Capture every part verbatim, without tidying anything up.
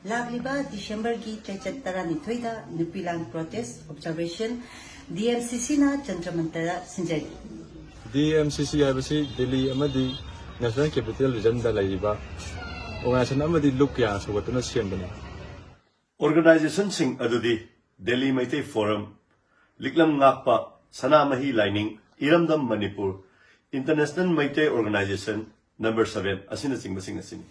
ꯂꯥꯛꯂꯤꯕ ꯗꯤꯁꯦꯝꯕꯔꯒꯤ ꯆꯩꯆꯠ ꯇꯔꯥꯅꯤꯊꯣꯏꯗ ꯅꯨꯄꯤ ꯂꯥꯟ protest observation D M C ꯁꯤꯅ ꯖꯟꯇꯔ ꯃꯟꯇꯔꯗ ꯁꯤꯟꯖꯔꯤ꯫ ꯗꯤ ꯑꯦꯝ ꯁꯤ ꯁꯤ ꯍꯥꯏꯕꯁꯤ ꯗꯤꯜꯂꯤ ꯑꯃꯗꯤ ꯅꯦꯁꯅꯦꯜ ꯀꯦꯄꯤꯇꯦꯜ ꯔꯤꯖꯟꯗ ꯂꯩꯔꯤꯕ ꯑꯣꯔꯒꯅꯥꯏꯖꯦꯁꯟ ꯑꯃꯗꯤ ꯂꯨꯞ ꯀꯌꯥꯅ ꯁꯧꯒꯠꯇꯨꯅ ꯁꯦꯝꯕꯅꯤ꯫ ꯑꯣꯔꯒꯅꯥꯏꯖꯦꯁꯟꯁꯤꯡ ꯑꯗꯨꯗꯤ ꯗꯦꯜꯂꯤ ꯃꯩꯇꯩ ꯐꯣꯔꯝ, ꯂꯤꯛꯂꯝ ꯉꯥꯛꯄ, ꯁꯅꯥꯃꯍꯤ ꯂꯥꯏꯅꯤꯡ, ꯏꯔꯝꯗꯝ Manipur, international Meitei organization number seven ꯑꯁꯤꯅꯆꯤꯡꯕꯁꯤꯡ ꯑꯁꯤꯅꯤ꯫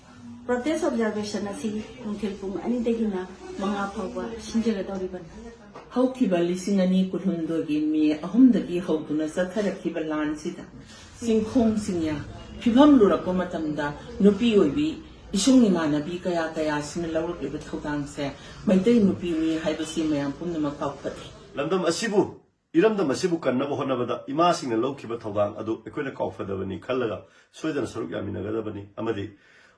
ꯄ꯭ꯔꯣꯇꯦꯁ ꯑꯣꯕꯖꯥꯔꯕꯦꯁꯟ ꯑꯁꯤ ꯅꯨꯡꯊꯤꯜ ꯄꯨꯡ ꯑꯅꯤꯗꯒꯤꯅ ꯃꯉꯥ ꯐꯥꯎꯕ ꯁꯤꯟꯖꯒꯗꯧꯔꯤꯕꯅꯤ꯫ ꯍꯧꯈꯤꯕ ꯂꯤꯁꯤꯡ ꯑꯅꯤ ꯀꯨꯟꯍꯨꯝꯗꯣꯏꯒꯤ ꯃꯦ ꯑꯍꯨꯝꯗꯒꯤ ꯍꯧꯗꯨꯅ ꯆꯠꯊꯔꯛꯈꯤꯕ ꯂꯥꯟꯁꯤꯗ ꯆꯤꯡꯈꯣꯡ ꯆꯤꯡꯌꯥ ꯐꯤꯕꯝ ꯂꯨꯔꯛꯄ ꯃꯇꯝꯗ ꯅꯨꯄꯤ ꯑꯣꯏꯕꯤ ꯏꯁꯨꯡ ꯏꯃꯥꯟꯅꯕꯤ ꯀꯌꯥ ꯀꯌꯥꯁꯤꯅ ꯂꯧꯔꯛꯂꯤꯕ ꯊꯧꯗꯥꯡꯁꯦ ꯃꯩꯇꯩ ꯅꯨꯄꯤꯅꯤ ꯍꯥꯏꯕꯁꯤ ꯃꯌꯥꯝ ꯄꯨꯝꯅꯃꯛ ꯀꯥꯎꯐꯗꯦ꯫ ꯂꯝꯗꯝ ꯑꯁꯤꯕꯨ, ꯏꯔꯝꯗꯝ ꯑꯁꯤꯕꯨ ꯀꯟꯅꯕ ꯍꯣꯠꯅꯕꯗ ꯏꯃꯥꯁꯤꯡꯅ ꯂꯧꯈꯤꯕ ꯊꯧꯗꯥꯡ ꯑꯗꯨ ꯑꯩꯈꯣꯏꯅ ꯀꯥꯎꯐꯗꯕꯅꯤ ꯈꯜꯂꯒ ꯁꯣꯏꯗꯅ ꯁꯔꯨꯛ ꯌꯥꯃꯤꯟꯅꯒꯗꯕꯅꯤ ꯑꯃꯗꯤ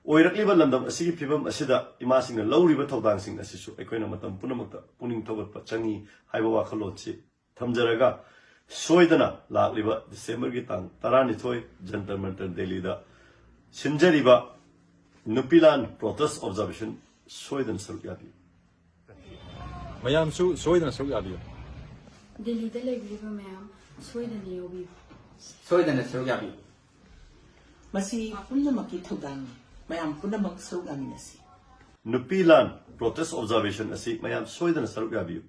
ꯑꯣꯏꯔꯛꯂꯤꯕ ꯂꯝꯗꯝ ꯑꯁꯤꯒꯤ ꯐꯤꯕꯝ ꯑꯁꯤꯗ ꯏꯃꯥꯁꯤꯡꯅ ꯂꯧꯔꯤꯕ ꯊꯧꯗꯥꯡꯁꯤꯡ ꯑꯁꯤꯁꯨ ꯑꯩꯈꯣꯏꯅ ꯃꯇꯝ ꯄꯨꯝꯅꯃꯛꯇ ꯄꯨꯛꯅꯤꯡ ꯊꯧꯒꯠꯄ ꯆꯪꯏ ꯍꯥꯏꯕ ꯋꯥꯈꯜꯂꯣꯟꯁꯤ ꯊꯝꯖꯔꯒ, ꯁꯣꯏꯗꯅ ꯂꯥꯛꯂꯤꯕ ꯗꯤꯁꯦꯝꯕꯔꯒꯤ ꯇꯥꯡ ꯇꯔꯥꯅꯤꯊꯣꯏ ꯖꯟꯇꯔ ꯃꯟꯇꯔ ꯗꯦꯜꯂꯤꯗ ꯁꯤꯟꯖꯔꯤꯕ ꯅꯨꯄꯤꯂꯥꯟ ꯄ꯭ꯔꯣꯇꯦꯁ ꯑꯣꯕꯖꯥꯔꯕꯦꯁꯟ ꯁꯣꯏꯗꯅ ꯁꯔꯨꯛ ꯌꯥꯕꯤꯌꯨ꯫ ꯃꯌꯥꯝꯁꯨ ꯁꯣꯏꯗꯅ ꯁꯔꯨꯛ ꯌꯥꯕꯤꯌꯨ꯫ ꯗꯦꯜꯂꯤꯗ ꯂꯩꯕꯤꯔꯤꯕ ꯃꯌꯥꯝ ꯁꯣꯏꯗꯅ ꯌꯥꯎꯕꯤꯌꯨ꯫ ꯁꯣꯏꯗꯅ ꯁꯔꯨꯛ ꯌꯥꯕꯤꯌꯨ꯫ ꯃꯁꯤ ꯄꯨꯝꯅꯃꯛꯀꯤ ꯊꯧꯗꯥꯡꯅꯤ꯫ ꯃꯌꯥꯝ ꯄꯨꯝꯅꯃꯛ ꯁꯔꯨꯛ ꯌꯥꯃꯤꯟꯅꯁꯤ꯫ ꯅꯨꯄꯤꯂꯥꯟ ꯄ꯭ꯔꯣꯇꯦꯁ ꯑꯣꯕꯖꯥꯔꯕꯦꯁꯟ ꯑꯁꯤ ꯃꯌꯥꯝ ꯁꯣꯏꯗꯅ ꯁꯔꯨꯛ ꯌꯥꯕꯤꯌꯨ꯫